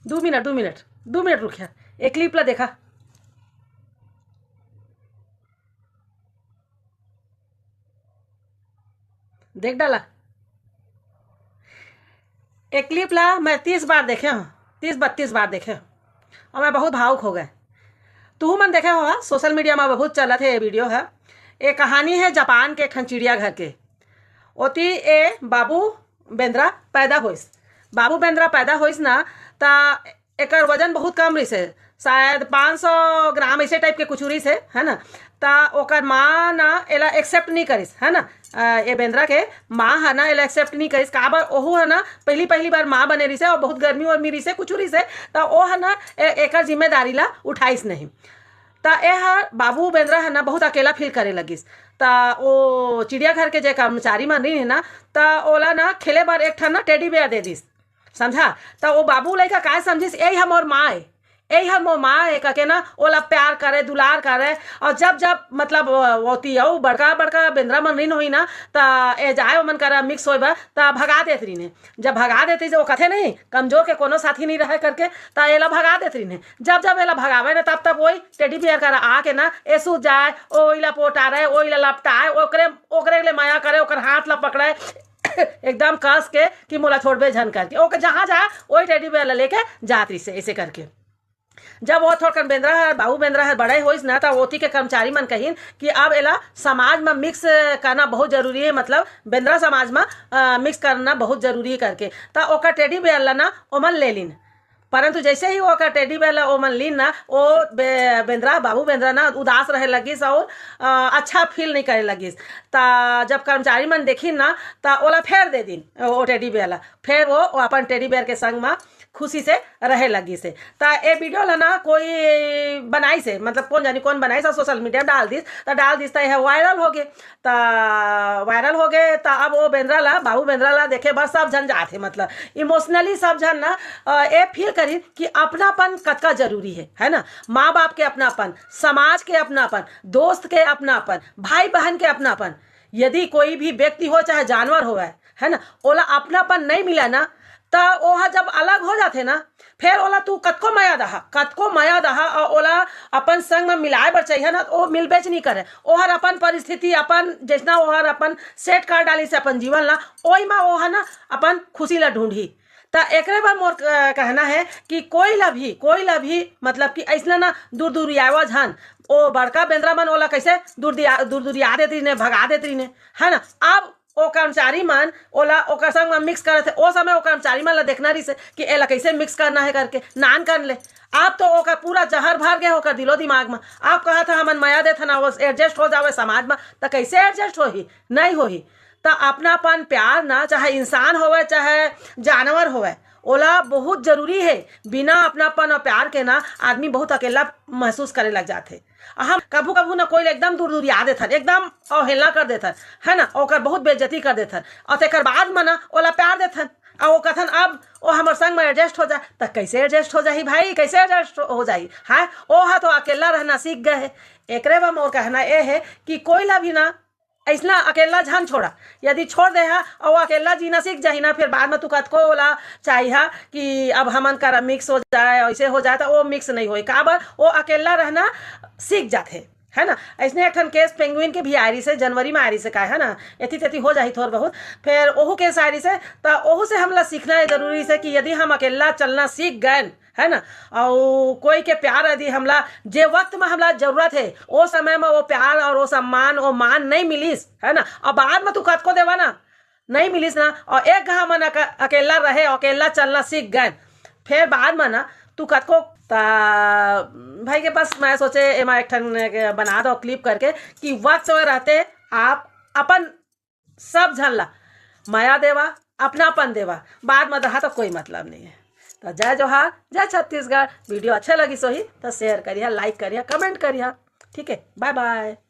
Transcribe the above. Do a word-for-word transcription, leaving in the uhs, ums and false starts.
दू मिनट, दू मिनट, दू मिनट रुकिहा। ए clip ला देखा, देख डाला। ए clip ला मैं तीस बार देखे हूँ, तीस बत्तीस बार देखे हूँ, और मैं बहुत भावुक हो गए। तुहू मन देखे हो, social media में बहुत चलत हे ये video है। ये कहानी है जापान के एक ठन चिड़ियाघर के। ओती ए बाबू बेंदरा पैदा होइस। बाबू बेंदरा पैदा होइस ना, त एकर वजन बहुत कम रहिस हे, शायद पाँच सौ ग्राम ऐसे type के कुछ रहिस हे, है ना। त ओकर माँ ना एला accept नहीं करिस, है ना। अ, ये बेंदरा के माँ ह ना एला accept नहीं करिस, काबर ओहू ह ना पहली पहली बार माँ बने रहिस हे और बहुत गर्मी वर्मी रहिस हे, कुछ रहिस हे, त ओ ह ना ए-, एकर जिम्मेदारी ला उठाइस नहीं। त ए ह बाबू बेंदरा ह ना बहुत अकेला feel करे लगिस। त ओ चिड़ियाघर के जे कर्मचारी मन रहिन हे ना, त ओला ना खेले बर एक ठन ना teddy bear दे दिस, समझा। त ओ बाबू लइका काय समझिस, यही ह मोर माँ ए, यही ह मोर माँ ए कके ना ओला प्यार करे, दुलार करे। और जब जब मतलब ओती अउ बड़का बड़का बेंदरा मन रहिन होही ना, त ए जाए ओमन करा mix होए बर, त भगा देत रहिन हे। जब भगा देत रहिस, ओ कथे नहीं, कमजोर के कोनो साथी नहीं रहे करके, त एला भगा देत रहिन हे। जब जब एला भगावे ना, तब तब वही teddy bear करा आके ना ए सूत जाए, ओ इला पोटारे, ओ इला लपटाए, ओकरे ओकरे ले मया करे, ओकर हाथ ला पकड़े एकदम कस के कि मोला छोड़बे झन करके। ओके जहाँ जाए वही teddy bear ला लेके जात रहिस हे, ऐसे करके। जब वो थोड़कन बेंदरा हर, बाबू बेंदरा हर बड़े होइस ना, त ओती के कर्मचारी मन कहिन कि अब एला समाज में mix करना बहुत जरूरी है, मतलब बेंदरा समाज में, अ, mix करना बहुत जरूरी है करके। त ओकर teddy bear ला ना ओमन ले लिन। परंतु जैसे ही ओकर teddy bear ला ओमन लीन ना, ओ बे-, बेंदरा, बाबू बेंदरा ना उदास रहे लगिस और, अ, अच्छा feel नहीं करे लगिस। त जब कर्मचारी मन देखिन ना, त ओला फेर दे दिन ओ teddy bear ला। फेर वो, वो अपन teddy bear के संग म खुशी से रहे लगिस हे। त ए video ला ना कोई बनाइस हे, मतलब कोन जानी कोन बनाइस हे, social media में डाल दिस, त डाल दिस त यह viral हो गे। त viral हो गे, त अब ओ बेंदरा ला, बाबू बेंदरा ला देखे बर सब झन जात हे, मतलब emotionally सब झन ना, अ, ए feel करिन कि अपनापन कतका जरूरी हे, है ना। माँ बाप के अपनापन, समाज के अपनापन, दोस्त के अपनापन, भाई बहन के अपनापन। यदि कोई भी व्यक्ति हो चाहे जानवर होवय, है ना, ओला अपनापन नहीं मिला ना, त ओह जब अलग हो जाथे ना, फेर ओला तू कतको मया दहा, कतको मया दहा, और ओला अपन संग में मिलाए बर चाहिए ना, ओ मिलबेच नहीं करे। ओहर अपन परिस्थिति, अपन जैसना ओहर अपन set कर डालिस हे अपन जीवन ला, ओही मा ओह ना अपन खुशी ला ढूंढही। त एकरे बर मोर, अ, कहना है कि कोई ला भी, कोई ला भी, मतलब कि ऐसना ना दूर दूर आवा झन, ओ बड़का बेंदरा मन ओला कैसे दूर दिया, दूर दूर आ देत रहिने, भगा देत रहिने, है ना। अब ओ कर्मचारी मन ओला ओकर संग म mix करत हे। ओ समय ओ कर्मचारी मन ला देखना रहिस हे कि एला कैसे mix करना है करके, नान कन ले। आप तो ओकर पूरा जहर भर गए ओकर दिलो दिमाग म। आप कहत ह, "हमन मया देथन, वो adjust हो जावे समाज म," त कैसे adjust होही? नहीं होही। त अपनापन, प्यार ना, चाहे इंसान होवे, चाहे जानवर होवे, ओला बहुत जरूरी है। बिना अपनापन और प्यार के ना आदमी बहुत अकेला महसूस करे लग जाथे। हम कभू कभू ना कोई ला एकदम दूर दूर आ देथन, एकदम अवहेलना कर देथन, है ना, ओकर बहुत बेइज्जती कर देथन, और तेकर बाद म ना ओला प्यार देथन, और वो कथन, "अब वो हमर संग में adjust हो जाए।" त कैसे adjust हो जाही भाई, कैसे adjust हो जाही? हाँ, ओह तो अकेला रहना सीख गए है। एकरे बर मोर कहना ए है कि कोई ला भी ना ऐसना अकेला झन छोड़ा। यदि छोड़ दे हा और वो अकेला जीना सीख जाही ना, फिर बाद में तू कतको ओला चाहिहा कि अब हमन करा mix हो जाए, ऐसे हो जाए, त वो mix नहीं होई। काबर? वो अकेला रहना सीख जाथे, है ना। ऐसने एक ठन case penguin के भी आए रहिस हे, जनवरी में आए रहिस हे, काय है ना, एती तेती हो जाही थोर बहुत। फिर ओहू case आए रहिस हे, त ओहू से हमला सीखना है जरूरी से कि यदि हम अकेला चलना सीख गए, है ना, और कोई के प्यार यदि हमला, जे वक्त में हमला जरूरत है, ओ समय में वो प्यार और वो सम्मान, वो मान नहीं मिलिस, है ना, और बाद में तू कतको देवा ना, नहीं मिलिस ना, और एक घा मन अक-, अकेला रहे, अकेला चलना सीख गए, फिर बाद में ना तू कतको ता-, भाई के पास मैं सोचे एमा एक ठन बना दो clip करके कि वक्त समय रहते आप अपन सब झन ला मया देवा, अपनापन देवा, बाद में दहा तो कोई मतलब नहीं है। तो जय जोहार, जय छत्तीसगढ़। Video अच्छा लगिस होही तो share करिहा, like करिहा, comment करिहा। ठीक है, bye bye।